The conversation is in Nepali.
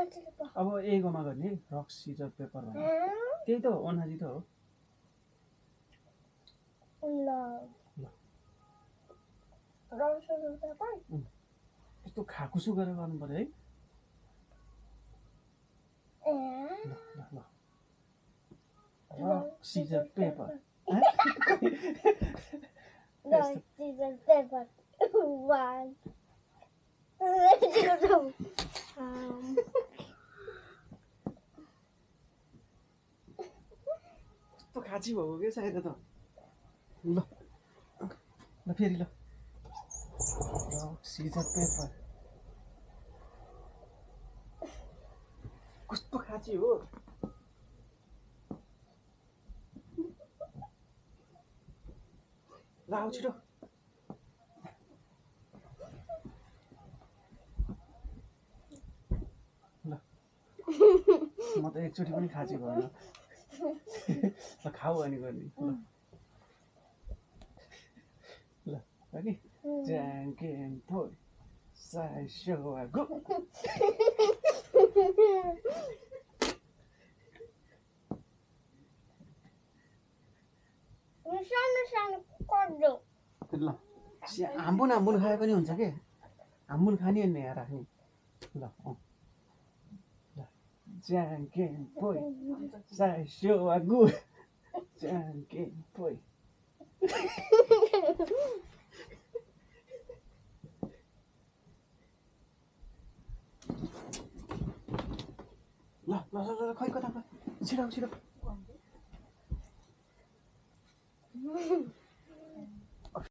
अब एगोमा गर्ने रक सिजर पेपर भन्ने त्यही त हो अनाजी त हो यस्तो खाकुसु गरेर गर्नु पर्यो है रक सिजर पेपर कस्तो खाँची भएको के सायद त ल ल फेरि ल रक सिजर पेपर कस्तो खाँची हो ल आऊ छिटो ल म त एकचोटि पनि खाँची भएन ल खाऊ अनि गर्ने ल कि ज्याङ्केन पोइ साइ सो गो ल हाम्बुन हाम्बुन खाए पनि हुन्छ के हाम्बुन खाने अनि यहाँ राख्ने ल ल ज्याङ्केन पोइ साइ सो गो ज्याङ्केन पोइ ल ल ल ल खै कता छिटो छिटो